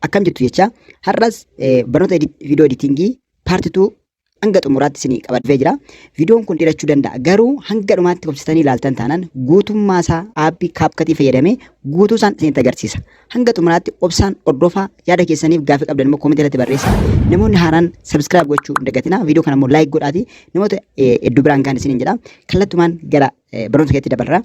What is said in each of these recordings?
Akkam jirtu jecha har'as barnoota viidiyoo editingii part 2 hanga xumuraatti isinii qabadhee jira. Viidiyoon kun dheerachuu danda'a. Garuu hanga dhumaatti obsitanii ilaaltan taanaan guutummaa isaa aappii CapCut fayyadamee guutuu isaan isinitti agarsiisa. Hanga xumuraatti obsaan hordofaa, yaada keessaniif gaaffii qabdan immoo koomentii irratti barreessaa. Namoonni haaraan subscribe gochuu hin dagatinaa. Viidiyoo kana immoo like godhaati namoota hedduu biraan gahan isiniin jedha. Kallattumaan gara barnoota keetti dabarra.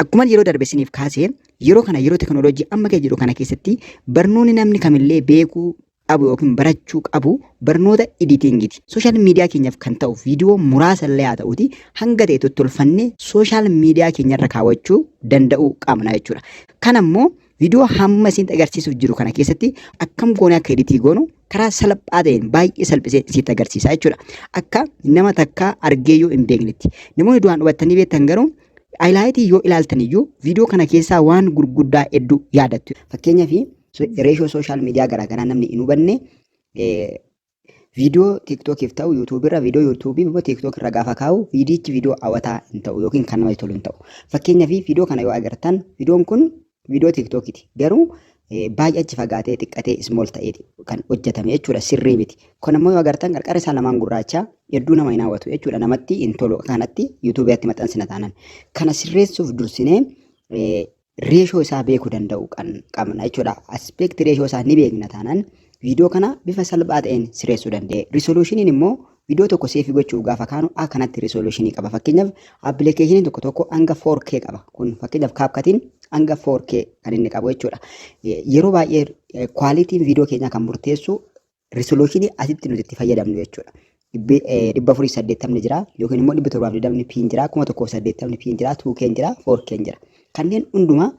Akkuma yeroo darbe isiniif kaasee, yeroo kana yeroo teknooloojii amma keessa jiru kana keessatti barnoonni namni kamillee beekuu qabu yookiin barachuu qabu barnoota editingiiti. Social media keenyaaf kan ta'u viidiyoo muraasa illee haa ta'uti hanga ta'e tottolfannee social media keenyarra kaawwachuu danda'uu qabna jechuudha. Kana immoo viidiyoo hamma isinitti agarsiisuuf jiru kana keessatti akkam goonee akka editii goonu karaa salphaa ta'een baay'ee salphisee isinitti agarsiisa jechuudha. Akka nama takkaa argeeyyuu hin beeknetti. Namoonni duraan hubattanii beektan garuu highlightii yoo ilaaltan iyyuu viidiyoo kana keessaa waan gurguddaa hedduu yaadattu. Fakkeenyaaf, ratio social media garaagaraa namni hin hubanne viidiyoo TikTokiif ta'u YouTubeii irra, viidiyoo YouTubeii immoo TikTok irra gaafa kaa'u viidiyichi viidiyoo hawwataa hin ta'u yookiin kan namatti tolu hin ta'u. Fakkeenyaaf, viidiyoo kana yoo agartan, viidiyoon kun viidiyoo TikTokiiti. Garuu baay'ee achi fagaatee xiqqatee small ta'ee kan hojjetame jechuudha, sirrii miti. Kun ammoo yoo agartan qarqara isaa lamaan gurraacha, hedduu nama hin hawwatu jechuudha, namatti hin tolu kanatti YouTubeitti maxxansina taanan. Kana sirreessuuf dursinee ratio isaa beekuu danda'u qabna jechuudha. Aspect ratio isaa ni beekna taanaan viidiyoo kana bifa salphaa ta'een sirreessuu danda'e. Resolutioniin immoo viidiyoo tokko save gochuuf gaafa kaanu akka kanatti resolutionii qaba. Fakkeenyaaf, appilikeeshiniin tokko tokko hanga 4K qaba. Kun fakkeenyaaf CapCutiin hanga 4K kan inni qabu jechuudha. Yeroo baay'ee qualityn viidiyoo keenyaa kan murteessu resolutionii asitti nuti itti fayyadamnu jechuudha. 480 jira yookiin immoo 720 p'n jira, 1080 p'n jira, 2K'n jira, 4K'n jira. Kanneen hundumaa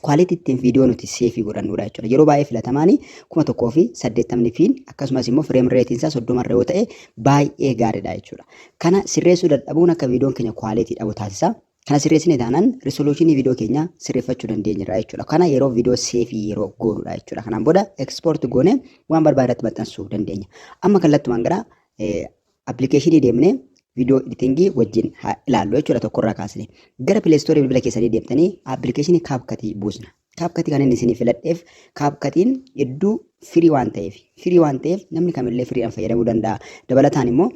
quality ittiin viidiyoo nuti save godhannudha jechuudha. Yeroo baay'ee filatamaan 1080 p'n, akkasumas immoo frame rateiin isaa 30 irra yoo ta'e baay'ee gaariidha jechuudha. Kana sirreessuu dadhabuun akka viidiyoon keenya quality dhabu taasisa. Kana sirreessine taanaan resolutionii viidiyoo keenyaa sirreeffachuu dandeenyerra jechuudha. Kana yeroo viidiyoo save yeroo goonudha jechuudha. Kanaan booda export goone waan barbaadatti maxxansuu dandeenya. Amma kallattumaan gara appilikeeshinii deemnee viidiyoo editingii wajjin haa ilaallu jechuudha, tokkorraa kaasnee. Gara Play Storeii bilbila keessanii deemtanii appilikeeshinii CapCutii buusna. CapCutii kan inni isinii filadheef CapCutiin hedduu free waan ta'eef, free waan ta'eef namni kamillee freedhaan fayyadamuu danda'a. Dabalataan immoo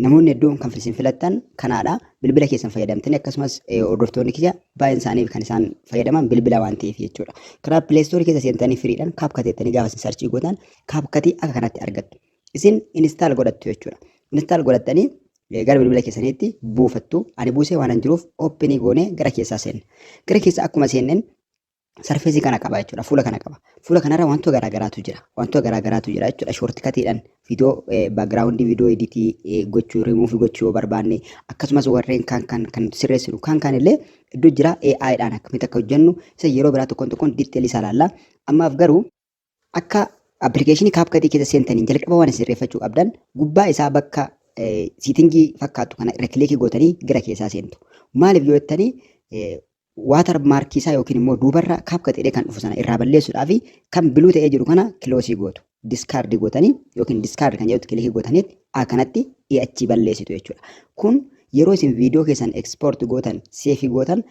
namoonni hedduun kan isin filattan kanaadha. Bilbila keessan fayyadamtanii, akkasumas hordoftoonni kiyya baay'een isaanii kan isaan fayyadaman bilbila waan ta'eef jechuudha. Karaa Play Storeii keessa seentanii freedhaan CapCut jettanii gaafa isin search gootan CapCutii akka kanatti argattu. Isin install godhattu jechuudha. Install godhattanii gara bilbila keessaniitti buufattu. Ani buusee waan hin jiruuf open goonee gara keessaa seenna. Gara keessaa akkuma seenneen surfaceii kana qaba jechuudha. Fuula kana qaba. Fuula kanarra wantoota garaagaraatu jira. Wantoota garaagaraatu jira jechuudha. Shortcutiidhaan viidiyoo backgroundii viidiyoo editii gochuu, rimuufii gochuu yoo barbaanne, akkasumas warreen kaan kan kan sirreessinu kaan kaan illee iddoo jira. AIdhaan akkamitti akka hojjennu isa yeroo biraa tokkoon tokkoon detailii isaa ilaalla. Ammaaf garuu akka appilikeeshinii CapCutii keessa seentaniin jalqaba waan sirreeffachuu qabdan gubbaa isaa bakka settingii fakkaattu kana irra click gootanii gara keessaa seentu. Maaliif yoo jettanii, watermarkii isaa yookiin immoo duubarra CapCut jedhee kan dhufu sana irraa balleessuudhaaf kan blue ta'ee jiru kana close gootu. Discard gootanii yookiin discard kan jedhutti click gootanii akkanatti achii balleessitu jechuudha. Kun yeroo isin viidiyoo keessan export gootan, save gootan,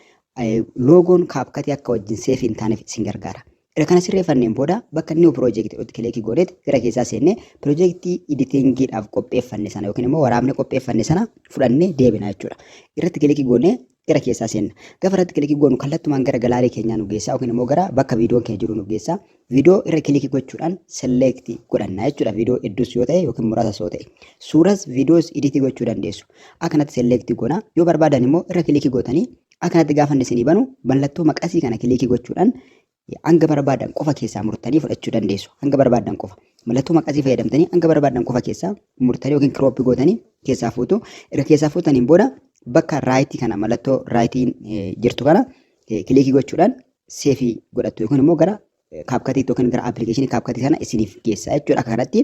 logoon CapCutii akka wajjin save hin taaneef isin gargaara. Erga kana sirreeffanneen booda bakka new project itti click gooneet gara keessaa seennee piroojeektii editingiidhaaf qopheeffanne sana yookiin immoo waraabne qopheeffanne sana fudhannee deebina jechuudha. Irratti click goonee gara keessaa seenna. Gaafa irratti click goonu kallattumaan gara gallery keenyaa nu geessa yookiin immoo gara bakka viidiyoon keenya jiru nu geessa. Viidiyoo irra click gochuudhaan select godhanna jechuudha. Viidiyoo hedduus yoo ta'e yookiin muraasas yoo ta'e. Suuras viidiyoos edit gochuu dandeessu. Akkanatti select goona. Yoo barbaadan immoo irra click gootanii akkanatti gaafa inni isinii banu mallattoo maqasii kana click gochuudhaan hanga barbaadan qofa keessaa murtanii fudhachuu dandeessu. Hanga barbaadan qofa. Mallattoo maqasii fayyadamtanii hanga barbaadan qofa keessaa murtanii yookiin crop gootanii keessaa fuutu. Erga keessaa fuutaniin booda bakka rightii kana, mallattoo rightiin jirtu kana click gochuudhaan save godhattu yookiin immoo gara CapCutii yookiin gara appilikeeshinii CapCutii sana isiniif geessa jechuudha. Akka kanatti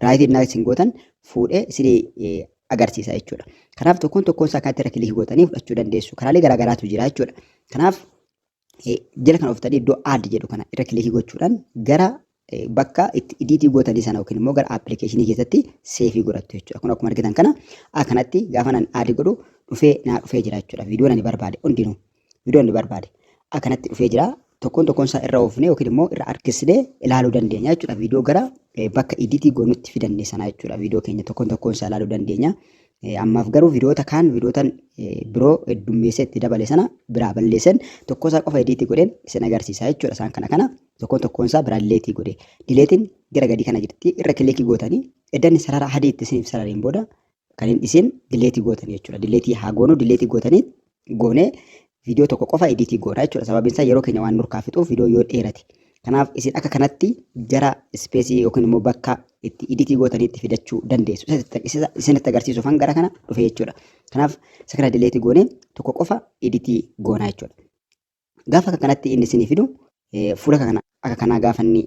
rightiin naa isin gootan fuudhee isinii agarsiisa jechuudha. Kanaaf tokkoon tokkoon isaa akkanatti irra click gootanii fudhachuu dandeessu. Karaalee garaagaraatu jira jechuudha. Kanaaf jala kana oftanii iddoo add jedhu kana irra click gochuudhaan gara bakka itti edit gootanii sana yookiin immoo gara appilikeeshinii keessatti save godhattu jechuudha. Kun akkuma argitan kana akkanatti gaafa nan add godhu dhufee naa dhufee jira jechuudha. Viidiyoon ani barbaade hundinuu, viidiyoon ani barbaade akkanatti dhufee jira. Tokkoon tokkoon isaa irra oofnee yookiin immoo irra harkisnee ilaaluu dandeenya jechuudha. Viidiyoo gara bakka editii goonutti fidanne sana jechuudha. Viidiyoo keenya tokkoon tokkoon isaa ilaaluu dandeenya. Ammaaf garuu viidiyoota kaan, viidiyoota biroo heddummeessee itti dabale sana biraa balleessan, tokko isaa qofa editii godheen isin agarsiisa jechuudha. Isaan kana tokkoon tokkoon isaa biraa delete godhe. Deleteiin gara gadii kana jirti, irra click gootanii eddanni sarara adii itti isiniif sarareen booda kan hin isin delete gootan jechuudha. Delete haa goonu, delete gootanii goonee viidiyoo tokko qofa editii goona jechuudha. Sababiin isaa yeroo keenya waan nurkaa fixuuf viidiyoo yoo dheerate. Kanaaf isin akka kanatti gara space yookiin immoo bakka itti editii gootaniitti fidachuu dandeessu. Isa isinitti agarsiisuufan gara kana dhufe jechuudha. Kanaaf isa kana delete goonee tokko qofa editii goona jechuudha. Gaafa akka kanatti inni isinii fidu, fuula kana akka kanaa gaafa inni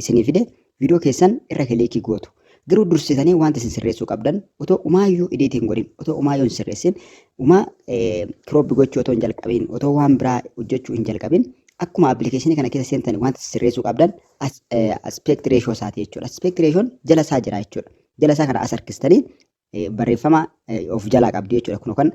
isinii fide, viidiyoo keessan irra click gootu. Garuu dursitanii wanta isin sirreessuu qabdan, otoo umaayyuu editii hin godhin, otoo umaayyuu hin sirreessin, umaa crop gochuu otoo hin jalqabin, otoo waan biraa hojjechuu hin jalqabin, akkuma appilikeeshinii kana keessa seentanii wanta isin sirreessuu qabdan aspect ratio isaati jechuudha. Aspect ratioon jala isaa jira jechuudha. Jala isaa kana as harkistanii barreeffama of jalaa qabdi jechuudha. Kun kan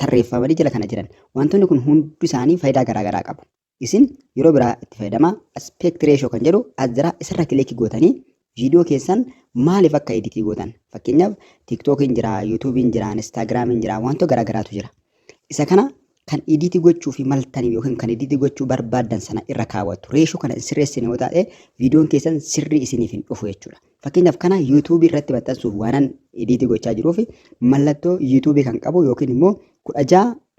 tarreeffamanii jala kana jiran. Wantoonni kun hundi isaanii faayidaa garaa garaa qabu. Isin yeroo biraa itti fayyadamaa. Aspect ratio kan jedhu as jira, isarra click gootanii viidiyoo keessan maaliif akka editii gootan, fakkeenyaaf TikTokiin jira, YouTubeiin jira, Instagramiin jira, wantoota garaa garaatu jira. Isa kana kan editii gochuu fi maltanii yookiin kan editii gochuu barbaaddan sana irra kaawwattu. Ratio kana sirreessine yoo taate viidiyoon keessan sirrii isiniif hin dhufu jechuudha. Fakkeenyaaf kana YouTubeii irratti maxxansuuf waanan editii gochaa jiruuf mallattoo YouTubeii kan qabu yookiin immoo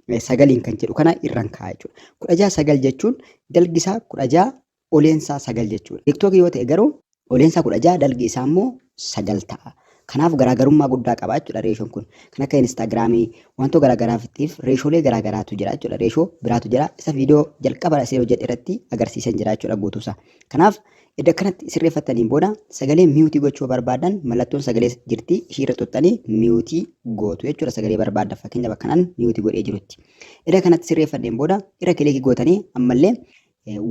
16:9n kan jedhu kana irraan kaa'a jechuudha. 16:9 jechuun dalgi isaa 16, oleensaa 9 jechuudha. TikTokii yoo ta'e garuu oleensaa 16, dalgi isaa immoo 9 ta'a. Kanaaf garaagarummaa guddaa qaba jechuudha ratioon kun. Kan akka Instagramii wantoota garaagaraatiif ratiolee garaagaraatu jira jechuudha. Ratio biraatu jira. Isa viidiyoo jalqaba asii hojjedhe irratti agarsiisan jira jechuudha guutuusaa. Kanaaf edda kanatti sirreeffattaniin booda sagalee mute gochuu barbaadan mallattoon sagalee jirti, ishii irra xuxxanii mute gootu jechuudha, sagalee barbaadan, fakkeenya bakka kanaan mute godhee jirutti. Edda kanatti sirreeffanneen booda irra click gootanii ammallee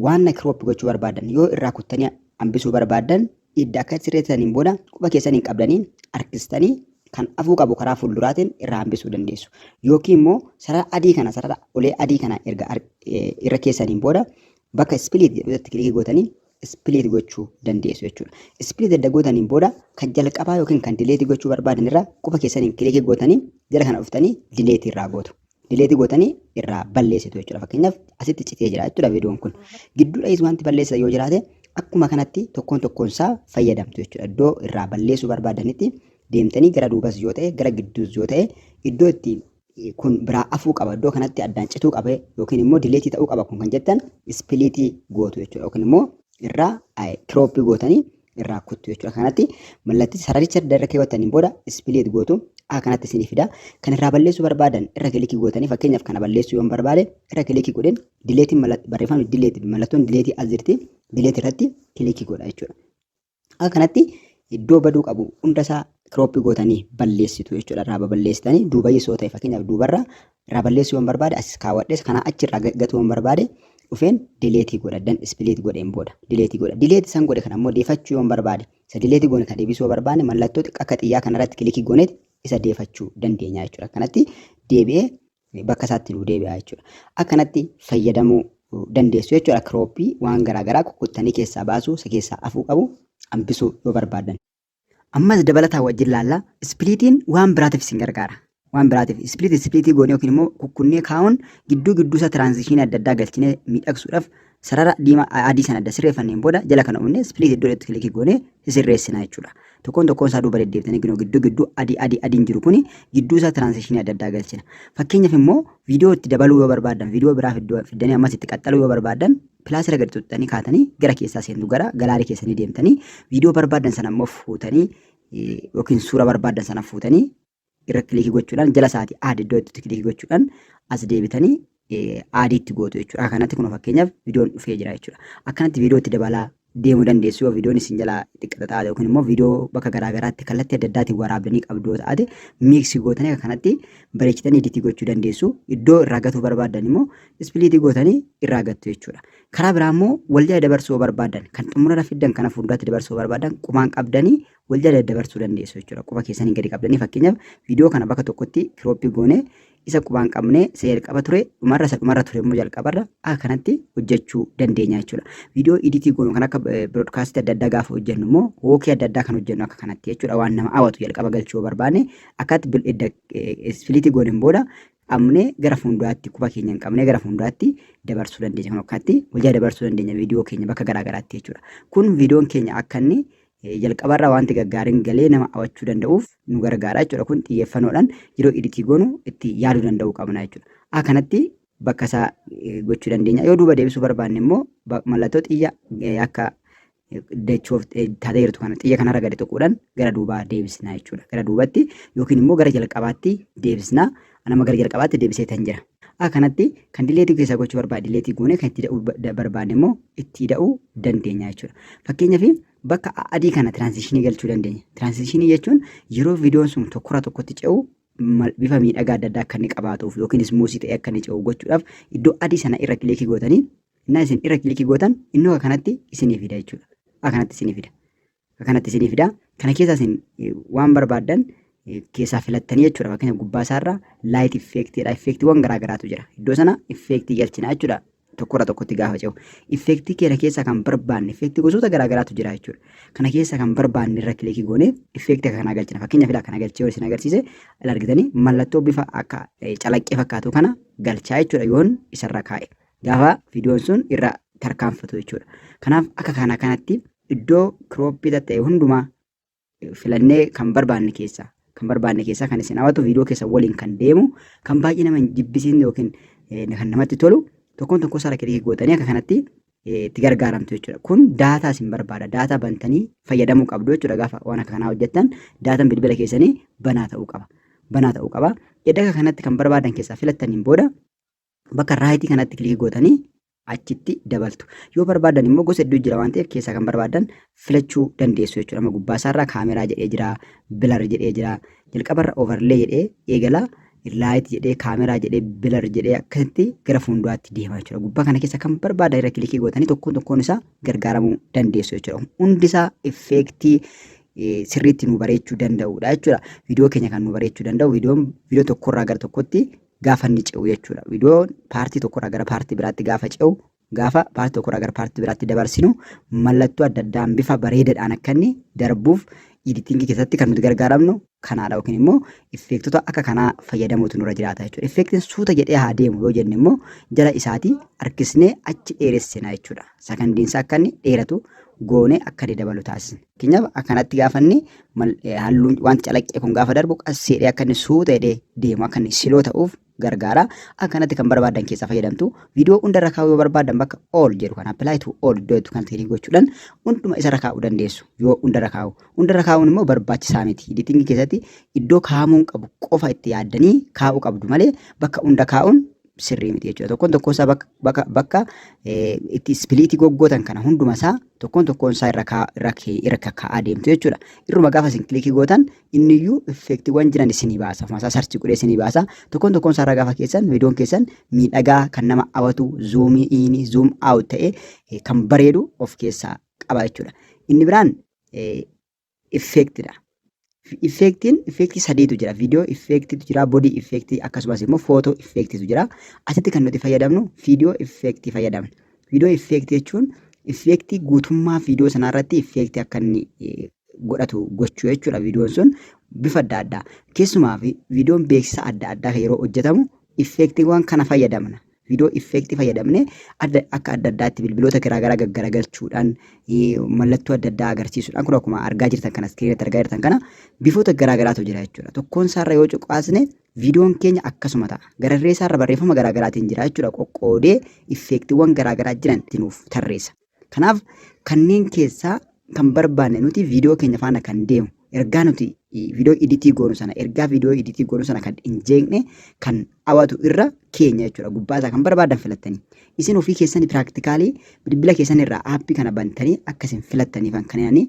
waan crop gochuu barbaadan yoo irraa kuttanii hambisuu barbaadan, idda akka sirreessaniin booda quba keessaniin qabdanii harkistanii kan afuu qabu karaa fuulduraatiin irraa hambisuu dandeessu. Yookiin immoo sarara adii kana, sarara olee adii kana erga irra keessaniin booda bakka split jedhutti click gootanii split gochuu dandeessu jechuudha. Split edda gootaniin booda kan jalqabaa yookiin kan delete gochuu barbaadan irra quba keessaniin click gootanii jala kana dhuftanii delete irraa gootu. Delete gootanii irraa balleessitu jechuudha. Fakkeenyaaf asitti citee jira jechuudha viidiyoon kun. Gidduudhas wanti balleessa yoo jiraate akkuma kanatti tokkoon tokkoon isaa fayyadamtu jechuudha. Iddoo irraa balleessuu barbaadanitti deemtanii gara duubas yoo ta'e, gara gidduus yoo ta'e, iddoo itti kun biraa afuu qaba, iddoo kanatti addaan cituu qaba yookiin immoo delete ta'uu qaba kun kan jettan split gootu jechuudha, yookiin immoo irraa crop gootanii irraa kuttu jechuudha. Kanatti mallattii sararicha irra keewwattaniin booda split gootu, akka kanatti isinii fida. Kan irraa balleessuu barbaadan irra click gootanii, fakkeenyaaf kana balleessuu yoon barbaade irra click godheen deleteiin, barreeffamni delete, mallattoon delete as jirti, delete irratti click godha jechuudha. Akka kanatti iddoo baduu qabu hundasaa crop gootanii balleessitu jechuudha. Irraa baballeessitanii duubayyis yoo ta'e, fakkeenyaaf duubarraa irraa balleessuu yoon barbaade as kaawwadhes, kana achirraa gatuu yoon barbaade dhufeen delete godha. Dan split godheen booda delete godha. Delete isaan godhe kana immoo deefachuu yoon barbaade, isa delete goone kan deebisuu yoo barbaade, mallattoo xiqqaa akka xiyyaa kanarratti click gooneeti isa deefachuu dandeenya jechuudha. Akkanatti deebi'ee bakka isaatti nuu deebi'a jechuudha. Akkanatti fayyadamuu dandeessu jechuudha. Crop waan garaagaraa kukkuttanii keessaa baasuu, isa keessaa afuu qabu hambisuu yoo barbaadan. Ammas dabalataa wajjin laallaa, splitiin waan biraatiif isin gargaara. Waan biraatiif split split goonee yookiin immoo kukkunnee kaa'uun gidduu gidduu isaa transition adda addaa galchinee miidhagsuudhaaf sarara diimaa adii sana adda sirreeffanneen booda jala kana uumnee split iddoo itti click goonee sirreessina jechuudha. Tokkoon tokkoon isaa duuba deddeebitanii gidduu gidduu gidduu adii adii adiin jiru kuni gidduu isaa transition adda addaa galchina. Fakkeenyaaf immoo viidiyoo itti dabaluu yoo barbaadan, viidiyoo biraa fiddanii ammas itti qaxxaluu yoo barbaadan, plus irra gadi tuqxanii kaatanii gara keessaa seentu, gara gallery keessanii deemtanii viidiyoo barbaadan sana immoo fuutanii yookiin suura barbaadan sana fuutanii irra click gochuudhaan jala isaatii add iddoo itti click gochuudhaan as deebitanii add itti gootu jechuudha. Akka kanatti kun fakkeenyaaf viidiyoon dhufee jira jechuudha. Akkanatti viidiyoo itti dabalaa deemuu dandeessu yoo viidiyoon isin jalaa xiqqata taate, yookiin immoo viidiyoo bakka garaagaraatti kallattii adda addaatiin waraabdanii qabdu yoo taate, mix gootanii akka kanatti bareechitanii edit gochuu dandeessu. Iddoo irraa gatuu barbaadan immoo split gootanii irraa gattu jechuudha. Karaa biraa immoo wal jala dabarsuu yoo barbaadan, kan xumurarra fiddan kana fuulduraatti dabarsuu yoo barbaadan, qumaan qabdanii wal jala daddabarsuu dandeessu jechuudha. Quba keessanii gadi qabdanii, fakkeenyaaf, viidiyoo kana bakka tokkotti crop goonee, isa qubaan qabnee isa jalqaba ture dhumarra, isa dhumarra ture immoo jalqabarra akka kanatti hojjechuu dandeenya jechuudha. Viidiyoo edit goonu kan akka broadcast adda addaa gaafa hojjennu immoo, hookii adda addaa kan hojjennu akka kanatti jechuudha. Waan nama hawwatu jalqaba galchuu yoo barbaanne, akkatti edda split gooneen booda qabnee gara fuulduraatti, quba keenya hin qabnee gara fuulduraatti dabarsuu dandeenya. Kun akkatti wal jala dabarsuu dandeenya viidiyoo keenya bakka garaa garaatti jechuudha. Kun viidiyoon keenya akka inni jalqabarraa wanti gaggaariin galee nama hawwachuu danda'uuf nu gargaara jechuudha. Kun xiyyeeffannoodhaan yeroo edit goonu itti yaaduu danda'uu qabna jechuudha. Akka kanatti bakka isaa gochuu dandeenya. Yoo duuba deebisuu barbaanne immoo, mallattoo xiyya akka dachoof taatee jirtu kana, xiyya kanarra gadi tuquudhaan gara duubaa deebisna jechuudha. Gara duubatti yookiin immoo gara jalqabaatti deebisna. Nama gara jalqabaatti deebisee tan jira. Akka kanatti kan delete keessaa gochuu barbaade delete goone, kan itti ida'uu barbaanne immoo itti ida'uu dandeenya jechuudha. Fakkeenyaaf, bakka adii kana transition galchuu dandeenya. Transition jechuun yeroo viidiyoon sun tokkorraa tokkotti ce'u bifa miidhagaa adda addaa akka inni qabaatuuf yookiin smooth ta'ee akka inni ce'u gochuudhaaf, iddoo adii sana irra click gootanii, innaa isin irra click gootan inni akka kanatti isinii fida jechuudha. Akka kanatti isinii fida. Akka kanatti isinii fida. Kana keessa isin waan barbaaddan keessaa filattanii jechuudha. Fakkeenya, gubbaa isaarra light effectiidha. Effectiiwwan garaa garaatu jira. Iddoo sana effect galchina jechuudha. Tokkorra tokkotti gaafa ce'u. Effect kana keessaa kan barbaanne, effect gosoota garaa garaatu jira jechuudha. Kana keessa kan barbaanne irra click goonee effect akka kanaa galchina. Fakkeenya, filaa kana galchee yoo isin agarsiise, argitanii, mallattoo bifa akka calaqqee fakkaatu kana galchaa jechuudha yoon isarra kaa'e. Gaafa viidiyoon sun irra tarkaanfatu jechuudha. Kanaaf akka kana kanatti iddoo crop ta'e hundumaa filannee, kan barbaanne keessaa kan isin hawwatu, viidiyoo keessa waliin kan deemu, kan baay'ee nama hin jibbisiisne yookiin kan namatti tolu, tokkoon tokko isaa click gootanii akka kanatti itti gargaaramtu jechuudha. Kun data isin barbaada. Data bantanii fayyadamuu qabdu jechuudha. Gaafa waan akka kanaa hojjettan dataan bilbila keessanii banaa ta'uu qaba. Banaa ta'uu qaba. Edda akka kanatti kan barbaadan keessaa filattaniin booda, bakka right kanatti click gootanii achitti dabaltu. Yoo barbaadan immoo gosa hedduu jira waan ta'eef, keessaa kan barbaadan filachuu dandeessu jechuudha. Amma gubbaa isaarraa camera jedhee jira, blur jedhee jira, jalqabarra overlay jedhee eegala, light jedhee, camera jedhee, blur jedhee, akkasitti gara fuulduraatti deema jechuudha. Gubbaa kana keessa kan barbaadan irra click gootanii tokkoon tokkoon isaa gargaaramuu dandeessu jechuudha. Hundi isaa effect sirriitti nu bareechuu danda'udha jechuudha. Viidiyoo keenya kan nu bareechuu danda'u, viidiyoon viidiyoo tokkorraa gara tokkotti gaafa inni ce'u jechuudha. Viidiyoon part tokkorraa gara part biraatti gaafa ce'u, gaafa part tokkorraa gara part biraatti dabarsinu, mallattoo adda addaan bifa bareedaadhaan akka inni darbuuf editing keessatti kan nuti gargaaramnu kanaadha, yookiin immoo effectota akka kanaa fayyadamuutu nurra jiraata jechuudha. Effectiin suuta jedhee haa deemu yoo jenne immoo, jala isaatii harkisnee achi dheeressina jechuudha. Sakandiinsa akka inni dheeratu goone akka inni dabalu taasisna. Fakkeenyaaf, akkanatti gaafa inni halluun wanti calaqqee kun gaafa darbu, qasseedhee akka inni suuta jedhee deemu, akka inni slow ta'uuf gargaara. Akkanatti kan barbaadan keessaa fayyadamtu. Viidiyoo hundarra kaa'uu yoo barbaadan, bakka all jedhu kan, apply to all iddoo jettu kan click gochuudhaan hunduma isarra kaa'uu dandeessu. Yoo hundarra kaa'u. Hundarra kaa'uun immoo barbaachisaa miti. Editing keessatti iddoo kaa'amuun qabu qofa itti yaaddanii kaa'uu qabdu malee bakka hunda kaa'uun sirrii miti jechuudha. Tokkoon tokkoon isaa bakka itti split goggootan kana hunduma isaa tokkoon tokkoon isaa irra kaa'aa deemtu jechuudha. Irruma gaafa isin click gootan inniyyuu effectiiwwan jiran isinii baasa. Ofuma isaa search godhee isinii baasa. Tokkoon tokkoon isaa irra gaafa keessan, viidiyoon keessan miidhagaa, kan nama hawwatu, zoom in, zoom out ta'ee kan bareedu of keessaa qaba jechuudha. Inni biraan effectidha. Effectiin effect sadiitu jira. Viidiyoo effectiitu jira, body effect, akkasumas immoo photo effectiitu jira. Asitti kan nuti fayyadamnu viidiyoo effect fayyadamna. Viidiyoo effect jechuun effect guutummaa viidiyoo sanaa irratti effect akka inni godhatu gochuu jechuudha. Viidiyoon sun bifa adda addaa. Keessumaa viidiyoon beeksisa adda addaa yeroo hojjetamu effectiiwwan kana fayyadamna. Viidiyoo effect fayyadamnee akka adda addaatti bilbiloota garaagaraa gaggaragalchuudhaan, mallattoo adda addaa agarsiisuudhaan, kun akkuma argaa jirtan kana, screenatti argaa jirtan kana, bifoota garaagaraatu jira jechuudha. Tokkoon isaarra yoo cuqaasne viidiyoon keenya akkasuma ta'a. Gararree isaarra barreeffama garaagaraatiin jira jechuudha. Qoqqoodee effectiiwwan garaagaraa jiran nuuf tarreessa. Kanaaf kanneen keessaa kan barbaanne, nuti viidiyoo keenya faana kan deemu, ergaa nuti viidiyoo edit goonu sana, ergaa viidiyoo edit goonu sana kan hin jeeqne, kan hawwatu irra keenya jechuudha. Gubbaa isaa kan barbaadan filattanii. Isin ofii keessanii practical bilbila keessan irraa app kana bantanii akka isin filattaniif kan inni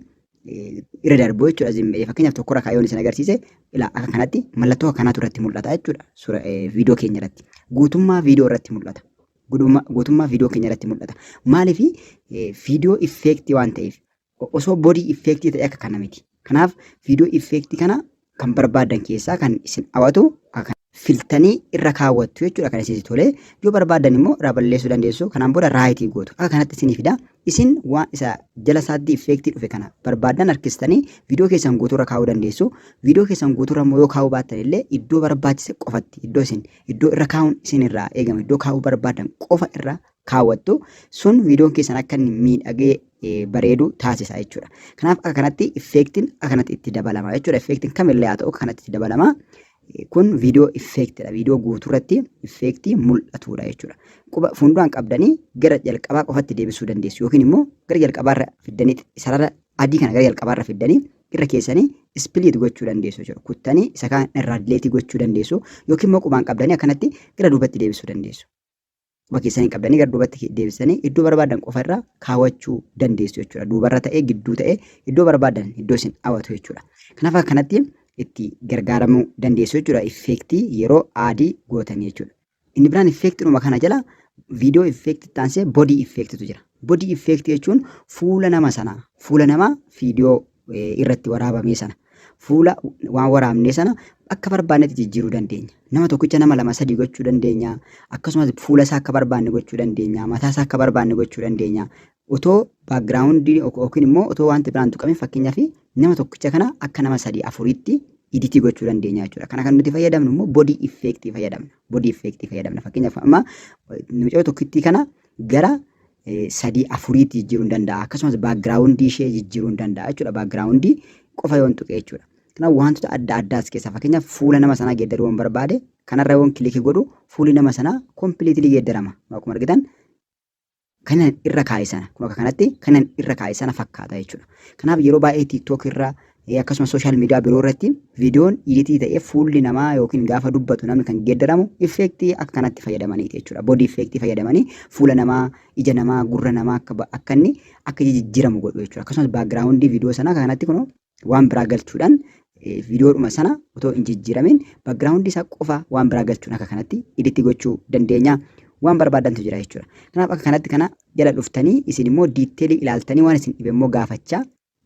irra darbu jechuudha. Fakkeenyaaf, tokkorra kaayyoon isin agarsiise, ilaa akka kanatti mallattoo akkanaatu irratti mul'ata jechuudha. Suura viidiyoo keenya irratti. Guutummaa viidiyoo irratti mul'ata. Guutummaa viidiyoo keenya irratti mul'ata. Maaliif? Viidiyoo effect waan ta'eef. Osoo body effect ta'e akka kana miti. Kanaaf viidiyoo effect kana kan barbaadan keessaa kan isin hawwatu filtanii irra kaawwattu jechuudha kan isin tole. Yoo barbaadan immoo irraa balleessuu dandeessu. Kanaan booda right gootu. Akka kanatti isinii fida. Isin waan isa jala isaatti effect dhufe kana barbaadan harkistanii viidiyoo keessan guutuurra kaa'uu dandeessu. Viidiyoo keessan guutuurra immoo yoo kaa'uu baattan illee iddoo barbaachise qofatti, iddoo isin iddoo irra kaa'uun isin irraa eegame, iddoo kaa'uu barbaadan qofa irra kaawwattu. Sun viidiyoon keessan akka inni miidhagee bareedu taasisa jechuudha. Kanaaf akka kanatti effectiin akka kanatti itti dabalama jechuudha. Effectiin kamillee haa ta'u akka kanatti itti dabalama. Kun viidiyoo effectidha. Viidiyoo guutuurratti effect mul'atudha jechuudha. Quba fuulduraan qabdanii gara jalqabaa qofatti deebisuu dandeessu yookiin immoo gara jalqabaarra fiddanii sarara adii kana gara jalqabaarra fiddanii irra keessanii split gochuu dandeessu jechuudha. Kuttanii isa kaan irraa delete gochuu dandeessu yookiin immoo qubaan qabdanii akkanatti gara duubatti deebisuu dandeessu. Quba keessanii qabdanii gara duubatti deebisanii iddoo barbaadan qofa irra kaawwachuu dandeessu jechuudha. Duubarra ta'ee, gidduu ta'ee, iddoo barbaadan, iddoo isin hawwatu jechuudha. Kanaaf akkanatti itti gargaaramuu dandeessu jechuudha. Effect yeroo add gootanii jechuudha. Inni biraan effectiidhuma kana jala viidiyoo effect taansee body effectitu jira. Body effect jechuun fuula nama sanaa, fuula nama viidiyoo irratti waraabamee sana, fuula waan waraabnee sana akka barbaannetti jijjiiruu dandeenya. Nama tokkicha nama lama sadii gochuu dandeenya. Akkasumas fuula isaa akka barbaanne gochuu dandeenya. Mataa isaa akka barbaanne gochuu dandeenya. Otoo background yookiin immoo otoo wanti biraan tuqamin, fakkeenyaaf nama tokkicha kana akka nama sadii afuriitti edit gochuu dandeenya jechuudha. Kana kan nuti fayyadamnu immoo body effect fayyadamna. Body effect fayyadamna. Fakkeenyaaf amma mucayyoo tokkittii kana gara sadii afuriitti jijjiiruu hin danda'a. Akkasumas background ishee jijjiiruu hin danda'a jechuudha. Background qofa yoon tuqe jechuudha. Kanaaf wantoota adda addaas keessaa fakkeenyaaf fuula nama sanaa geeddaruu yoon barbaade, kanarra yoon click godhu fuulli nama sanaa completely geeddarama. Akkuma argitan kanan irra kaa'e sana kun akka kanatti kanan irra kaa'e sana fakkaata jechuudha. Kanaaf yeroo baay'ee TikTok irra, akkasumas social media biroo irratti viidiyoon edit ta'ee fuulli namaa yookiin gaafa dubbatu namni kan geeddaramu effect akka kanatti fayyadamaniiti jechuudha. Body effect fayyadamanii fuula namaa, ija namaa, gurra namaa akka inni akka jijjiiramu godhu jechuudha. Akkasumas background viidiyoo sanaa akka kanatti kun waan biraa galchuudhaan, viidiyoodhuma sana otoo hin jijjiiramin background isaa qofa waan biraa galchuun akka kanatti edit gochuu dandeenya. Waan barbaadantu jira jechuudha. Kanaaf akka kanatti kana jala dhuftanii isin immoo detail ilaaltanii waan isin dhibe immoo gaafachaa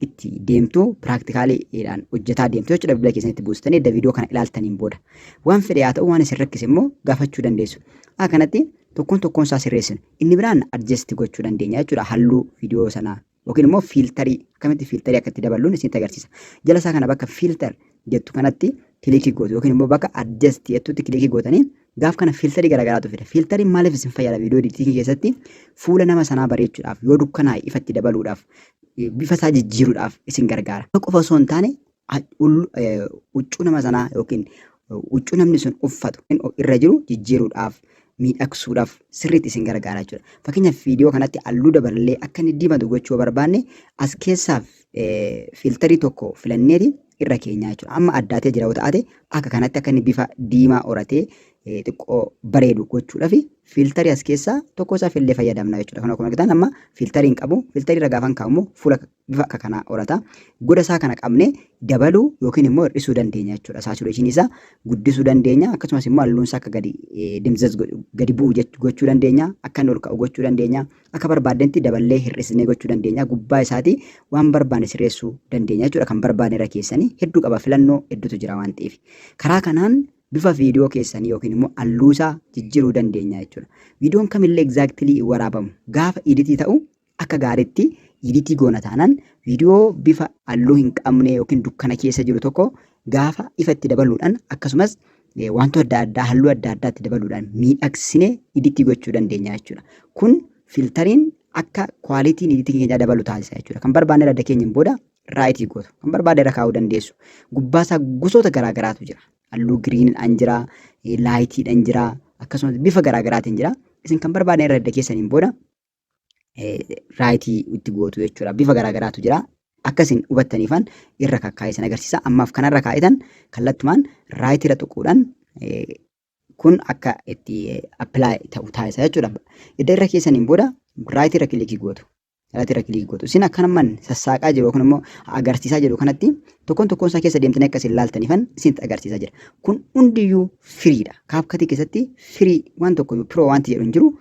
itti deemtu, practicaliidhaan hojjetaa deemtu jechuudha. Bilbila keessanitti buustanii edda viidiyoo kana ilaaltaniin booda. Waan fedhe haa ta'u, waan isin rakkise immoo gaafachuu dandeessu. Akka kanatti tokkoon tokkoon isaa sirreessina. Inni biraan adjust gochuu dandeenya jechuudha halluu viidiyoo sanaa yookiin immoo filter, akkamitti filter akka itti daballuun isinitti agarsiisa. Jala isaa kana bakka filter jettu kanatti click gootu yookiin immoo bakka adjust jettutti click gootanii gaaf kana filter garaagaraatu fida. Filteriin maaliif isin fayyada? Viidiyoo editing keessatti fuula nama sanaa bareechuudhaaf, yoo dukkanaa'e ifatti dabaluudhaaf, bifa isaa jijjiiruudhaaf isin gargaara. Qofa osoo hin taane huccuu nama sanaa yookiin huccuu namni sun uffatu irra jiru jijjiiruudhaaf, miidhagsuudhaaf sirriitti isin gargaara jechuudha. Fakkeenyaaf viidiyoo kanatti halluu daballee akka inni diimatu gochuu barbaanne, as keessaaf filter tokko filanneeti irra keenya jechuudha. Amma addaatee jira yoo ta'ate, akka kanatti akka inni bifa diimaa horatee xiqqoo bareedu gochuudhaaf filter as keessaa tokko isaa fillee fayyadamna jechuudha. Kan akkuma argitan amma filter hin qabu. Filter irra gaafan kaa'u immoo fuula bifa akka kanaa horata. Goda isaa kana qabnee dabaluu yookiin immoo hir'isuu dandeenya jechuudha. Saturation isaa guddisuu dandeenya. Akkasumas immoo halluun isaa akka gadi dimzaz gadi bu'u gochuu dandeenya. Akka inni ol ka'u gochuu dandeenya. Akka barbaadnetti daballee hir'isnee gochuu dandeenya. Gubbaa isaatii waan barbaanne sirreessuu dandeenya jechuudha. Kan barbaanne irra keessanii hedduu qaba, filannoo hedduutu jira waan ta'eef. Karaa kanaan bifa viidiyoo keessanii yookiin immoo halluu isaa jijjiiruu dandeenya jechuudha. Viidiyoon kamillee exactly waraabamu gaafa edit ta'u akka gaariitti edit goona taanaan, viidiyoo bifa halluu hin qabne yookiin dukkana keessa jiru tokko gaafa ifa itti dabaluudhaan, akkasumas wantoota adda addaa halluu adda addaatti dabaluudhaan miidhagsine edit gochuu dandeenya jechuudha. Kun filteriin akka qualityn editing keenyaa dabalu taasisa jechuudha. Kan barbaanne adda keenyaan booda right gootu. Kan barbaade irra kaa'uu dandeessu. Gubbaasaa gosoota garaa garaatu jira. Halluu greeniidhaan jira, lightiidhaan jira, akkasumas bifa garaa garaatiin jira. Isin kan barbaadne irra adda keessaniin booda right itti gootu jechuudha. Bifa garaa garaatu jira. Akka isin hubattaniifan irra kakkaa'e agarsiisa. Ammaaf kanarra kaa'itan kallattumaan right irra tuquudhaan kun akka itti apply ta'u taasisa jechuudha. Idda irra keessaniin booda right irra click gootu. Right irra click gootu. Isin akkanumaan sassaaqaa jiru yookiin immoo agarsiisaa jiru kanatti tokkoon tokkoon isaa keessa deemtanii akka isin laaltaniifan isinitti agarsiisaa jira. Kun hundiyyuu freedha. CapCut keessatti free, waan tokko pro wanti jedhu hin jiru.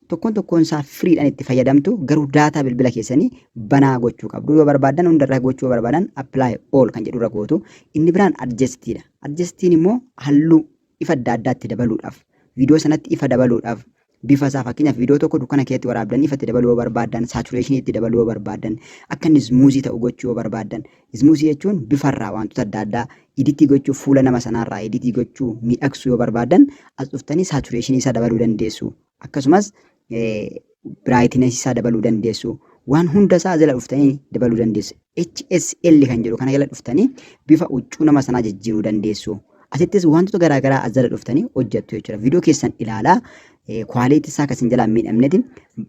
Tokkoon tokkoon isaa firiidhaan itti fayyadamtu, garuu daataa bilbila keessanii banaa gochuu qabdu. Yoo barbaadan, hundarra gochuu yoo barbaadan, apply all kan jedhurra gootu. Inni biraan adjustiidha. Adjustiin immoo halluu ifa adda addaatti dabaluudhaaf, viidiyoo sanatti ifa dabaluudhaaf, bifa isaa, fakkeenyaaf viidiyoo tokko dukkana keessatti waraabdanii ifatti dabaluu yoo barbaaddan, saturation itti dabaluu yoo barbaaddan, akka inni smooth ta'u gochuu yoo barbaaddan, smooth jechuun bifarraa wantoota adda addaa edit gochuu, fuula nama sanaarraa edit gochuu, miidhagsuu yoo barbaaddan, as dhuftanii saturation isaa dabaluu dandeessu. Akkasumas brightness isaa dabaluu dandeessu. Waan hunda isaa jala dhuftanii dabaluu dandeessu. HSL kan jedhu kana jala dhuftanii bifa huccuu nama sanaa jijjiiruu dandeessu. Asittis wantoota garaagaraa as jala dhuftanii hojjettu jechuudha. Viidiyoo keessan ilaalaa, quality isaa akkasiin jalaa hin miidhamneeti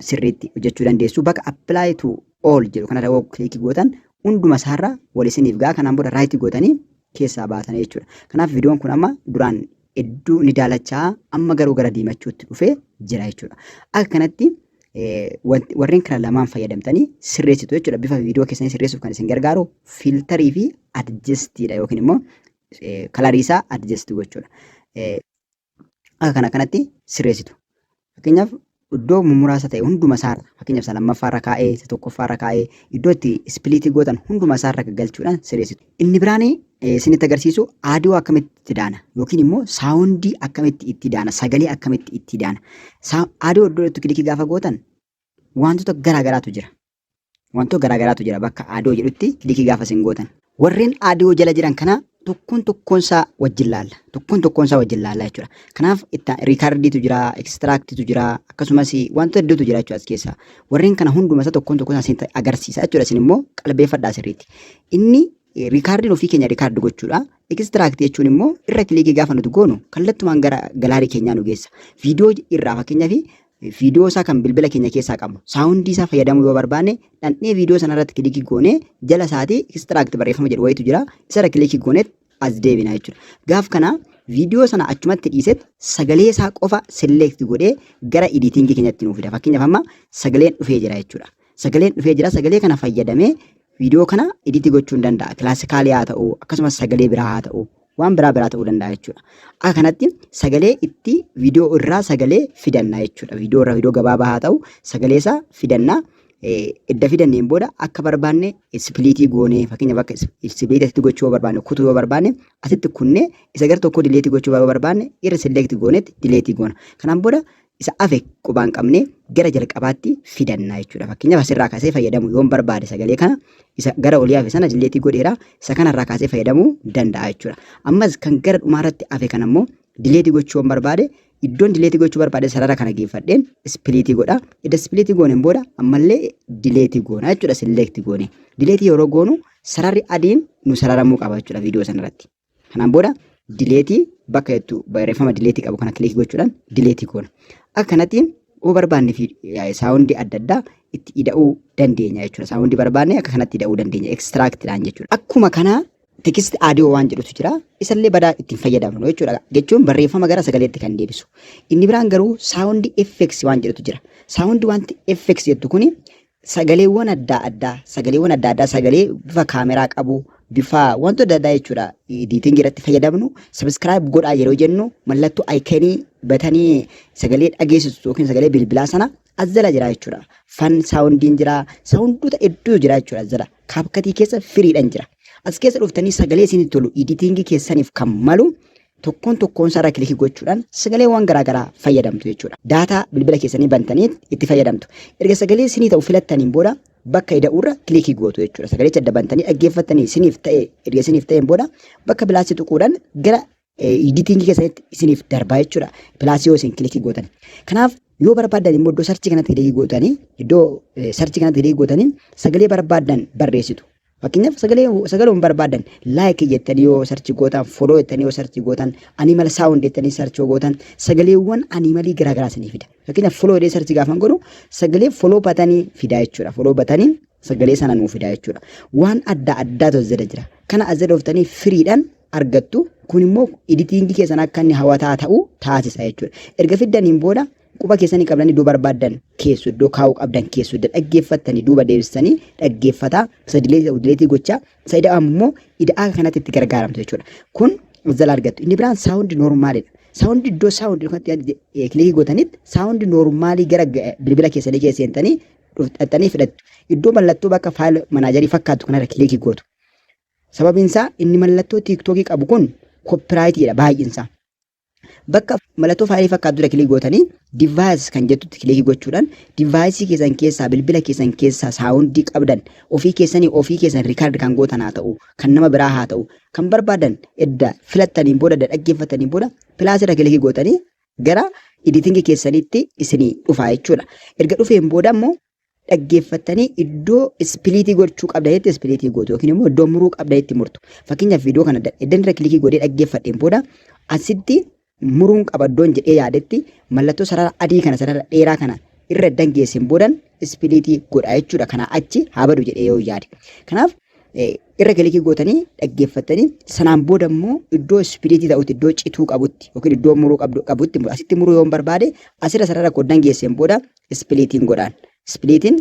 sirriitti hojjechuu dandeessu. Bakka apply to all jedhu kana yoo click gootan, hunduma isaarra wal isiniif ga'a. Kanaan booda right gootanii keessaa baatanii jechuudha. Kanaaf viidiyoon kun amma duraan hedduu ni daalachaa, amma garuu gara diimachuutti dhufee jira jechuudha. Akka kanatti warreen kana lamaan fayyadamtanii sirreessitu jechuudha. Bifa viidiyoo keessanii sirreessuuf kan isin gargaaru filter fi adjustiidha yookiin immoo color isaa adjust gochuudha. Akka kana kanatti sirreessitu. Fakkeenyaaf iddoo muraasa ta'e hunduma isaarra, fakkeenyaaf isa lammaffaarra kaa'ee, isa tokkoffaarra kaa'ee, iddoo itti split gootan hunduma isaarra galchuudhaan sirreessitu. Inni biraan isinitti agarsiisu audio akkamitti itti daana yookiin immoo sound akkamitti itti daana, sagalee akkamitti itti daana. Audio iddoo itti click gaafa gootan wantoota garaa garaatu jira. Wantoota garaa garaatu jira bakka audio jedhutti click gaafa isin gootan. Warreen audio jala jiran kana tokkoon tokkoon isaa wajjin laalla. Tokkoon tokkoon isaa wajjin laalla jechuudha. Kanaaf recordiitu jira, extractiitu jira, akkasumas wantoota hedduutu jira jechuudha as keessa. Warreen kana hunduma isaa tokkoon tokkoon isaa isin agarsiisa jechuudha. Isin immoo qalbeeffadhaa sirriitti. Inni recordiin ofii keenya record gochuudha. Extract jechuun immoo irra click gaafa nuti goonu kallattumaan gara gallery keenyaa nu geessa. Viidiyoo irraa, fakkeenyaaf viidiyoo isaa kan bilbila keenya keessaa qabnu sound isaa fayyadamuu yoo barbaanne, dhandhee viidiyoo sana irratti click goonee jala isaatii extract barreeffama jedhu wayitu jira. Isarra click goonee as deebina jechuudha. Gaaf kana viidiyoo sana achumatti dhiiseet sagalee isaa qofa select godhee gara editing keenyatti nuuf fida. Fakkeenyaaf amma sagaleen dhufee jira jechuudha. Sagaleen dhufee jira. Sagalee kana fayyadamee viidiyoo kana edit gochuu hin danda'a. Classical haa ta'u, akkasumas sagalee biraa haa ta'u, waan biraa biraa ta'uu danda'a jechuudha. Akka kanatti sagalee itti viidiyoo irraa sagalee fidanna jechuudha. Viidiyoo irraa, viidiyoo gabaabaa haa ta'u, sagalee isaa fidanna. Edda fidanneen booda akka barbaanne split goonee, fakkeenyaaf akka split asitti gochuu yoo barbaanne, kutuu yoo barbaanne, asitti kunnee, isa gara tokko delete gochuu yoo barbaanne, irra select goonetti delete goona. Kanaan booda isa hafe qubaan qabnee gara jalqabaatti fidanna jechuudha. Fakkeenyaaf asirraa kaasee fayyadamuu yoon barbaade, sagalee kana isa gara olii hafe sana delete godheera, isa kanarraa kaasee fayyadamuu danda'a jechuudha. Ammas kan gara dhumaarratti hafe kana immoo delete gochuu yoon barbaade, iddoon delete gochuu barbaade sarara kana geeffadheen split godha. Edda split gooneen booda ammallee delete goona jechuudha, select goone. Delete yeroo goonu sararri adiin nu sararamuu qaba jechuudha viidiyoo sanarratti. Kanaan booda delete bakka jettu barreeffama delete qabu kana click gochuudhaan delete goona. Akka kanatti yoo barbaanne sound adda addaa itti ida'uu dandeenya jechuudha. Sound barbaanne akka kanatti ida'uu dandeenya extractidhaan jechuudha. Akkuma kana text audio waan jedhutu jira. Isallee badaa ittiin fayyadamnu jechuudha. Jechuun barreeffama gara sagaleetti kan deebisu. Inni biraan garuu sound effects waan jedhutu jira. Sound wanti effects jettu kuni sagaleewwan adda addaa, sagaleewwan adda addaa, sagalee bifa kaameraa qabu, bifa wantoota adda addaa jechuudha. Editing irratti fayyadamnu, subscribe godhaa yeroo jennu, mallattoo icon button sagalee dhageessisu yookiin sagalee bilbilaa sana as jala jira jechuudha. Fan soundiin jira, soundoota hedduu jira jechuudha as jala. CapCut keessa firiidhaan jira. As keessa dhuftanii sagalee isinitti tolu, editing keessaniif kan malu, tokkoon tokkoon isaarra click gochuudhaan sagaleewwan garaagaraa fayyadamtu jechuudha. Daataa bilbila keessanii bantanii itti fayyadamtu. Erga sagalee isinii ta'u filattaniin booda bakka ida'uurra click gootu jechuudha. Sagalicha adda bantanii dhaggeeffattanii isiniif ta'e, erga isiniif ta'een booda bakka plus tuquudhaan gara editing keessanitti isiniif darbaa jechuudha. Plus yoo isin click gootan. Kanaaf yoo barbaaddan immoo iddoo search kanatti click gootanii, iddoo search kanatti click gootanii sagalee barbaaddan barreessitu. Fakkeenyaaf sagalee sagalee barbaadan like jettanii yoo search gootan, follow jettanii yoo search gootan, animal sound jettanii search yoo gootan, sagaleewwan animal garaagaraa isinii fida. Fakkeenyaaf follow jedhee search gaafan godhu sagalee follow button fida jechuudha. Follow button sagalee sana nuu fida jechuudha. Waan adda addaatu as jala jira. Kana as jala dhuftanii firiidhaan argattu. Kun immoo editing keessan akka inni hawwataa ta'u taasisa jechuudha. Erga fiddaniin booda quba keessanii qabdanii iddoo barbaaddan keessu, iddoo kaa'uu qabdan keessu, iddoo dhaggeeffattanii duuba deebisanii dhaggeeffataa, isa delete delete gochaa, isa ida'amu immoo ida'aa kanatti itti gargaaramtu jechuudha. Kun jala argattu. Inni biraan sound normalidha. Sound, iddoo sound kanatti click gootanitti sound normal gara bilbila keessanii keessa seentanii dhuftanii fidhattu. Iddoo mallattoo bakka file manager fakkaatu kanarra click gootu. Sababiin isaa inni mallattoo TikTokii qabu kun copyrightiidha baay'insaa. Bakka mallattoo faayilii fakkaatu dura click gootanii device kan jettutti click gochuudhaan device keessan keessaa, bilbila keessan keessaa sound qabdan, ofii keessanii ofii keessan record kan gootan haa ta'u, kan nama biraa haa ta'u, kan barbaadan edda filattaniin booda, edda dhaggeeffataniin booda plus irra click gootanii gara editing keessanitti isinii dhufa jechuudha. Erga dhufeen booda immoo dhaggeeffattanii iddoo split gochuu qabdanitti split gootu yookiin immoo iddoo muruu qabdanitti murtu. Fakkeenyaaf, viidiyoo kana edda irra click godhee dhaggeeffadheen booda asitti muruun qaba iddoon jedhee yaadetti mallattoo sarara adii kana, sarara dheeraa kana irra dangeesseen boodan split godha jechuudha. Kanaa achi haa badu jedhee yoo yaade. Kanaaf irra click gootanii dhaggeeffattanii sanaan booda immoo iddoo split ta'utti, iddoo cituu qabutti yookiin iddoo muruu qabutti, asitti muruu yoo barbaade asirra sarara koddan geesseen booda splitiin godhaan. Splitiin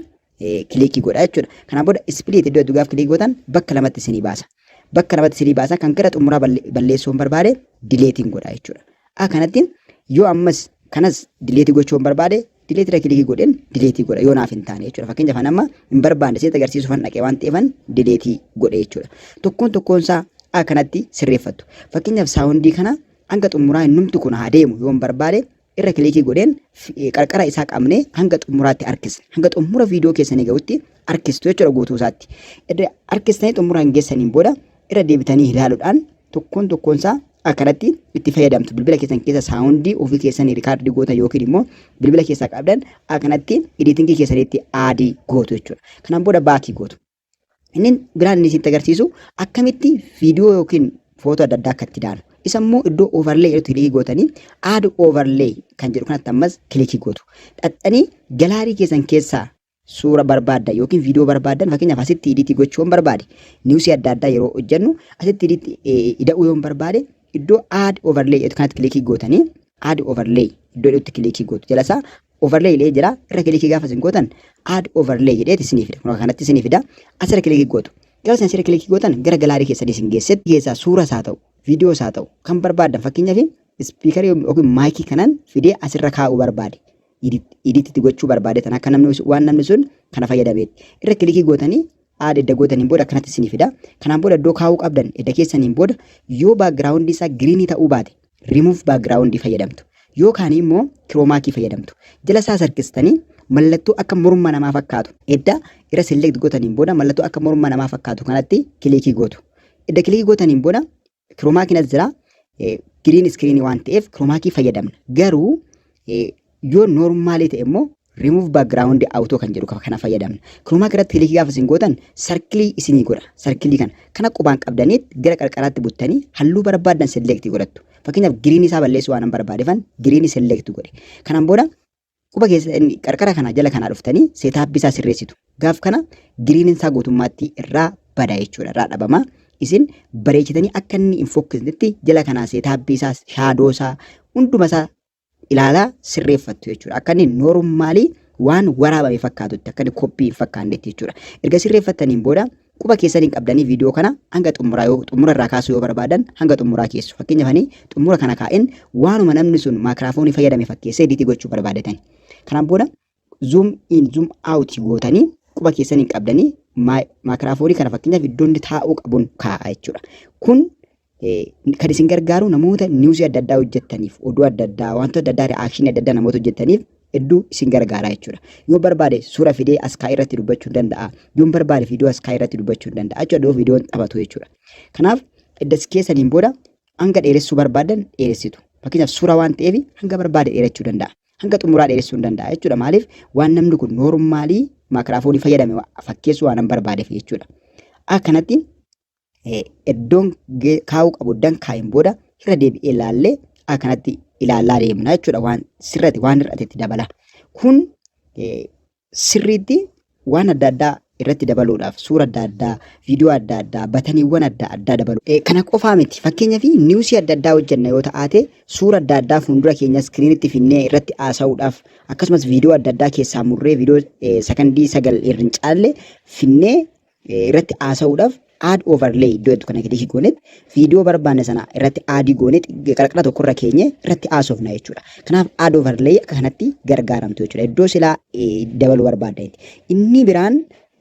click godha jechuudha. Kanaan booda split iddoo gaaf click gootan bakka lamatti isinii baasa. Bakka lamatti isinii baasa. Kan gara xumuraa balleessuu hin barbaade deleteiin godha jechuudha. Akka kanatti yoo ammas kanas delete gochuu hin barbaade delete irra click godheen delete godha yoo naaf hin taane jechuudha. Fakkeenyaaf, ani amma hin barbaanne seeta agarsiisuufan dhaqee waan ta'eefan delete godhe jechuudha. Tokkoon tokkoon isaa akka kanatti sirreeffattu. Fakkeenyaaf, sound kana hanga xumuraa innumti kun haa deemu yoo hin barbaade irra click godheen qarqara isaa qabnee hanga xumuraatti harkisna. Hanga xumura viidiyoo keessanii ga'utti harkistu jechuudha guutuu isaatti. Irra harkistanii xumura hin geessaniin booda irra deebitanii ilaaluudhaan tokkoon tokkoon isaa akkanatti itti fayyadamtu. Bilbila keessan keessa sound ofii keessanii record gootan yookiin immoo bilbila keessaa qabdan akkanatti editing keessanitti add gootu jechuudha. Kanaan booda back gootu. Inni biraan inni isinitti agarsiisu akkamitti viidiyoo yookiin footoo adda addaa akka itti daanu. Isa immoo iddoo overlay jedhutti click gootanii add overlay kan jedhu kanatti ammas click gootu. Dhaxxanii gallery keessan keessaa suura barbaaddan yookiin viidiyoo barbaaddan, fakkeenyaaf asitti edit gochuu yoon barbaade, news adda addaa yeroo hojjennu asitti edit ida'uu yoon barbaade, iddoo add overlay jedhu kanatti click gootanii add overlay iddoo jedhutti click gootu. Jala isaa overlay illee jira, irra click gaafa isin gootan add overlay jedheeti isinii fida. Kun kanatti isinii fida. Asirra click gootu. Gaafa isin asirra click gootan gara gallery keessanii isin geessetti keessaa suura isaa ta'u, viidiyoo isaa ta'u, kan barbaaddan, fakkeenyaaf speaker yookiin mic kanan fidee asirra kaa'uu barbaade. Edititti gochuu barbaade tan akka namni waan namni sun kana fayyadameetti. Irra click gootanii add edda gootaniin booda akkanatti isinii fida. Kanaan booda iddoo kaa'uu qabdan edda keessaniin booda yoo background isaa green ta'uu baate remove background fayyadamtu. Yookaan immoo chroma key fayyadamtu. Jala isaa harkistanii mallattoo akka morma namaa fakkaatu edda irra select gootaniin booda mallattoo akka morma namaa fakkaatu kanatti click gootu. Edda click gootaniin booda chroma keyn as jira. Green screen waan ta'eef chroma key fayyadamna. Garuu yoo normal ta'e immoo remove background auto kan jedhu kana fayyadamna. Chroma key irratti click gaafa isin gootan circle isinii godha. Circle kana qubaan qabdaniit gara qarqaraatti buttanii halluu barbaaddan select godhattu. Fakkeenyaaf, green isaa balleessuu waan barbaadeefan green select godhe. Kanaan booda quba keessa qarqara kana jala kanaa dhuftanii setup isaa sirreessitu. Gaaf kana greeniin isaa guutummaatti irraa bada jechuudha. Irraa dhabama. Isin bareechitanii akka inni hin fokkisnetti jala kanaa setup isaa, shadow isaa, hunduma isaa ilaalaa sirreeffattu jechuudha. Akka inni normal waan waraabame fakkaatutti, akka inni copy hin fakkaannetti jechuudha. Erga sirreeffattaniin booda quba keessaniin qabdanii viidiyoo kana hanga xumuraa, yoo xumura irraa kaasuu yoo barbaadan hanga xumuraa keessu. Fakkeenyaaf, ani xumura kana kaa'een waanuma namni sun maakiraafoonii fayyadame fakkeessee edit gochuu barbaadatan. Kanaan booda zoom in zoom out gootanii quba keessaniin qabdanii maakiraafoonii kana fakkeenyaaf iddoo inni taa'uu qabuun kaa'a jechuudha. Kun kan isin gargaaru namoota news adda addaa hojjettaniif, oduu adda addaa, wantoota adda addaa, reaction adda addaa namoota hojjettaniif hedduu isin gargaara jechuudha. Yoo barbaade suura fidee as kaa'ee irratti dubbachuu ni danda'a. Yoo barbaade viidiyoo as kaa'ee irratti dubbachuu ni danda'a jechuudha. Viidiyoon taphatu jechuudha. Kanaaf edda keessaniin booda hanga dheeressuu barbaadan dheeressitu. Fakkeenyaaf, suura waan ta'eef hanga barbaade dheerachuu danda'a. Hanga xumuraa dheeressuu ni danda'a jechuudha. Maaliif? Waan namni kun normal maakiraafoonii fayyadame fakkeessuu waan barbaadeef jechuudha. Akkanatti iddoon kaa'uu qabu iddoon kaa'een booda irra deebi'ee ilaallee akkanatti ilaalaa deemna jechuudha. Waan sirrate, waan hir'atetti dabala. Kun sirriitti waan adda addaa irratti dabaluudhaaf suura adda addaa, viidiyoo adda addaa, buttoniiwwan adda addaa dabalu. Kana qofaa miti. Fakkeenyaaf, news adda addaa hojjenna yoo ta'ate suura adda addaa fuuldura keenya screenitti finnee irratti haasa'uudhaaf, akkasumas viidiyoo adda addaa keessaa murree viidiyoo sakandii 9 irra hin caalle finnee Irratti haasa'uudhaaf add overlay iddoo jettu kana click goonetti viidiyoo barbaanne sana irratti add goonee qarqara tokkorra keenye irratti haasofna jechuudha. Kanaaf add overlay akka kanatti gargaaramtu jechuudha. Iddoo silaa dabaluu barbaadanitti. Inni biraan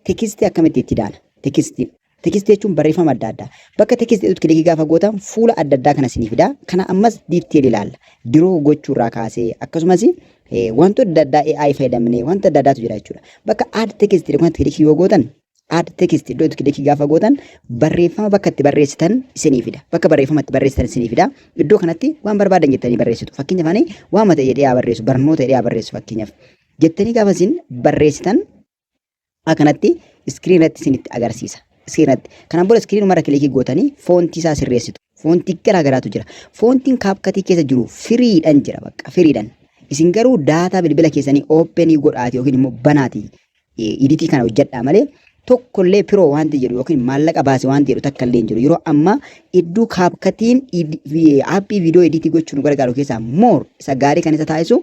text akkamitti itti daana? Text. Text jechuun barreeffama adda addaa. Bakka text jedhutti click gaafa gootan fuula adda addaa kana isinii fida. Kana ammas detail ilaalla. Draw gochuurraa kaasee akkasumas wantoota adda addaa AI fayyadamnee wanta adda addaatu jira jechuudha. Bakka add text jedhu kanatti click yoo gootan, add text iddoo itti click gaafa gootan barreeffama bakka itti barreessitan isinii fida. Bakka barreeffama itti barreessitan isinii fida. Iddoo kanatti waan barbaadan jettanii barreessitu. Fakkeenyaaf ani waan mata jedhee haa barreessu, barnoota jedhee haa barreessu fakkeenyaaf. Jettanii gaafa isin barreessitan akkanatti screen irratti isinitti agarsiisa. Screen irratti. Kanaan booda screen umarra click gootanii font isaa sirreessitu. Font garaa garaatu jira. Fontiin CapCut keessa jiru freedhaan jira, bakka freedhaan. Isin garuu data bilbila keessanii open godhaati yookiin immoo banaati edit kana hojjedhaa malee tokkollee pro wanti jedhu yookiin maallaqa baase wanti jedhu takka illee hin jiru. Yeroo ammaa iddoo CapCutiin app viidiyoo edit gochuu nu gargaaru keessaa more isa gaarii kan isa taasisu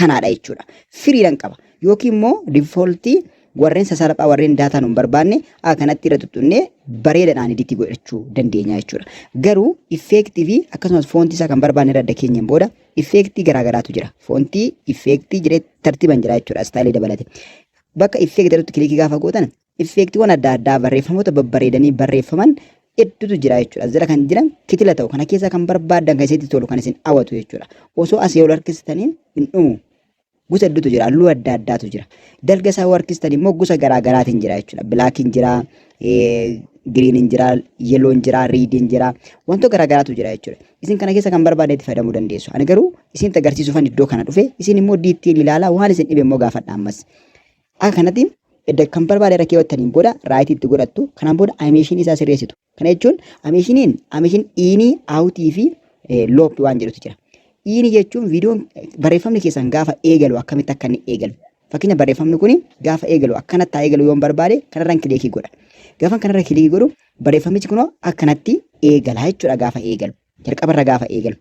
kanaadha jechuudha. Freedhaan qaba. Yookiin immoo default warreen sasalphaa, warreen data nu hin barbaanne akka kanatti irra tuttunnee bareedaadhaan edit godhachuu dandeenya jechuudha. Garuu effect fi akkasumas font isaa kan barbaanne irra adda keenyaan booda effect garaagaraatu jira. Font, effect jiree tartiiban jira jechuudha, style dabalate. Bakka effect jedhutti click gaafa gootan effectiiwwan adda addaa barreeffamoota babbareedanii barreeffaman hedduutu jira jechuudha. As jala kan jiran kitila ta'u kana keessa kan barbaadan, kan isinitti tolu, kan isin hawwatu jechuudha. Osoo asii ol harkistanii hin dhumu. Gosa hedduutu jira. Halluu adda addaatu jira. Dalga isaa yoo harkistan immoo gosa garaa garaatiin jira jechuudha. Blackiin jira, greeniin jira, yellown jira, rediin jira. Wantoota garaa garaatu jira jechuudha. Isin kana keessa kan barbaadne itti fayyadamuu dandeessu. Ani garuu isinitti agarsiisuufan iddoo kana dhufe. Isin immoo detail ilaalaa, waan isin dhibe immoo gaafadha ammas. Akka kanatti edda kan barbaade irra keewwattaniin booda right itti godhattu. Kanaan booda animation isaa sirreessitu. Kana jechuun animationiin animation in, out fi loop waan jedhutu jira. In jechuun viidiyoon barreeffamni keessan gaafa eegalu akkamitti akka inni eegalu. Fakkeenya barreeffamni kun gaafa eegalu akkanatti haa eegalu yoon barbaade kanarraan click godha. Gaafa kanarra click godhu barreeffamichi kunoo akkanatti eegala jechuudha gaafa eegalu. Jalqabarra gaafa eegalu.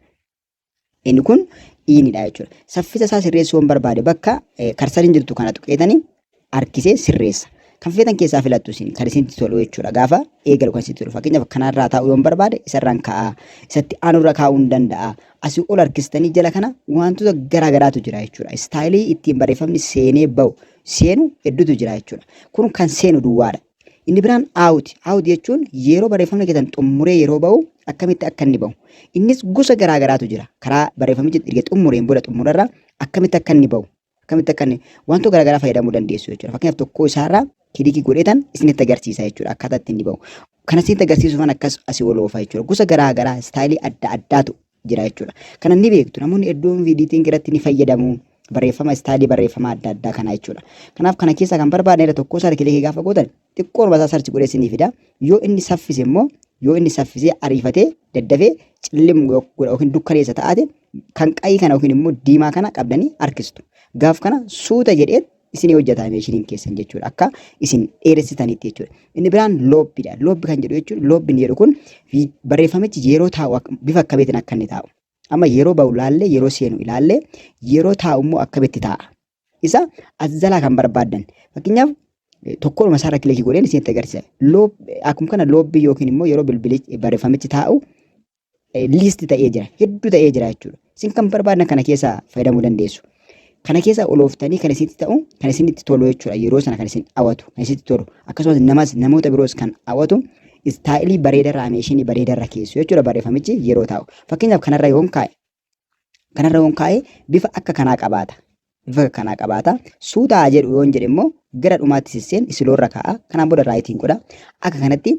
Inni kun inidha jechuudha. Saffisa isaa sirreessuu yoon barbaade bakka cursoriin jirtu kana tuqeetanii harkisee sirreessa. Kan feetan keessaa filattu isin kan isinitti tolu jechuudha. Gaafa eegalu kan isinitti tolu. Fakkeenyaaf kanarraa taa'uu yoon barbaade isarraan kaa'a. Isatti aanurra kaa'uu hin danda'a. Asii ol harkistanii jala kana wantoota garaa garaatu jira jechuudha. Style ittiin barreeffamni seenee bahu seenu hedduutu jira jechuudha. Kun kan seenu duwwaadha. Inni biraan out. Out jechuun yeroo barreeffamni keessan xumuree yeroo bahu akkamitti akka inni bahu. Innis gosa garaa garaatu jira. Karaa barreeffamichi erga xumureen booda xumurarra akkamitti akka inni bahu. Akkamitti akka inni wantoota garaa garaa fayyadamuu dandeessu jechuudha. Fakkeenyaaf tokko isaarraa click godheetan isinitti agarsiisa jechuudha akkaataa ittiin inni bahu. Kana isinitti agarsiisuufan akkas asii ol oofa jechuudha. Gosa garaa garaa style adda addaatu jira jechuudha. Kana ni beektu, namoonni hedduun editing irratti ni fayyadamu. Barreeffama style barreeffama adda addaa kana jechuudha. Kanaaf kana keessaa kan barbaadne irra tokko isaa click gaafa gootan xiqqoon isaa search godhee isinii fida. Yoo inni saffise immoo, yoo inni saffisee ariifatee daddafee cillim godha yookiin dukkaneessa ta'ate kan qayii kana yookiin immoo diimaa kana qabdanii harkistu. Gaaf kana suuta jedhee isinii hojjeta animationiin keessan jechuudha. Akka isin dheeressitanitti jechuudha. Inni biraan loopiidha. Loop kan jedhu jechuun loopin jedhu kun barreeffamichi yeroo taa'u bifa akkamiitiin akka inni taa'u. Amma yeroo bahu ilaallee, yeroo seenu ilaallee, yeroo taa'u immoo akkamitti taa'a. Isa as jalaa kan barbaaddan. Fakkeenyaaf tokkoodhuma isaarra click godheen isinitti agarsiisa. Loop akkuma kana loop yookiin immoo yeroo bilbilichi barreeffamichi taa'u list ta'ee jira. Hedduu ta'ee jira jechuudha. Isin kan barbaadan kana keessaa fayyadamuu dandeessu. Kana keessa olooftanii kan isinitti ta'u, kan isinitti tolu jechuudha. Yeroo sana kan isin hawwatu, kan isinitti tolu. Akkasumas namas namoota biroos kan hawwatu style bareedarra animation bareedarra keessu jechuudha barreeffamichi yeroo taa'u. Fakkeenyaaf kanarra yoon kaa'e bifa akka kanaa qabaata. Bifa akka kanaa qabaata. Suutaa jedhu yoon jedhe immoo gara dhumaatti sisseen sloworra kaa'a. Kanaan booda rightiin godha. Akka kanatti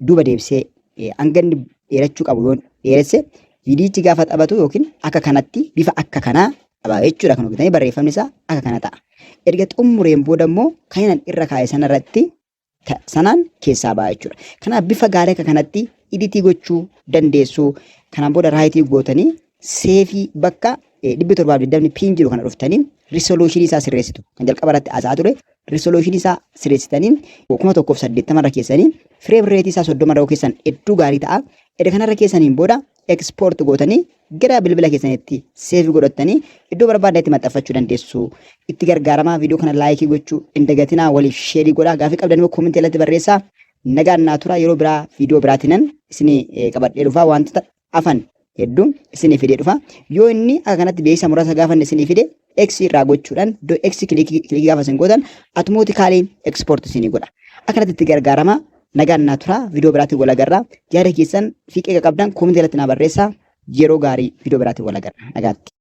duuba deebisee hanga inni dheerachuu qabu yoon dheeresse viidiyichi gaafa taphatu yookiin akka kanatti bifa akka kanaa qaba jechuudha kan hojjetanii barreeffamni isaa akka kana ta'a. Erga xumureen booda immoo kan inni irra kaa'e sanarratti sanaan keessaa ba'a jechuudha. Kanaaf bifa gaarii akka kanatti edit gochuu dandeessu. Kanaan booda right gootanii save bakka 720 p'n jiru kana dhuftanii resolution isaa sirreessitu. Kan jalqaba irratti haasa'aa ture resolution isaa sirreessitanii 1080 irra keessanii frame rate isaa 30 irra keessan hedduu gaarii ta'a. Erga kanarra keessaniin booda Export gootanii gara bilbila keessanitti save godhattanii iddoo barbaadanitti maxxanfachuu dandeessu. Itti gargaaramaa. Viidiyoo kana like gochuu hin dagatinaa, waliif share godhaa, gaafii qabdan immoo comment irratti barreessaa. Nagaan naa tura. Yeroo biraa viidiyoo biraatiinan isinii qabadhee dhufaa, wantoota hafan hedduu isinii fidee dhufa. Yoo inni akka kanatti beeksisa muraasa gaafa inni isinii fide, X irraa gochuudhaan iddoo X click click gaafa isin gootan automatically export isinii godha. Akkanatti itti gargaaramaa. Nagaan naa tura. Viidiyoo biraatiin wal agarraa. Yaada keessan fi qeeqa qabdan comment irratti naa barreessaa. Yeroo gaarii, viidiyoo biraatiin wal agarra. Nagaatti.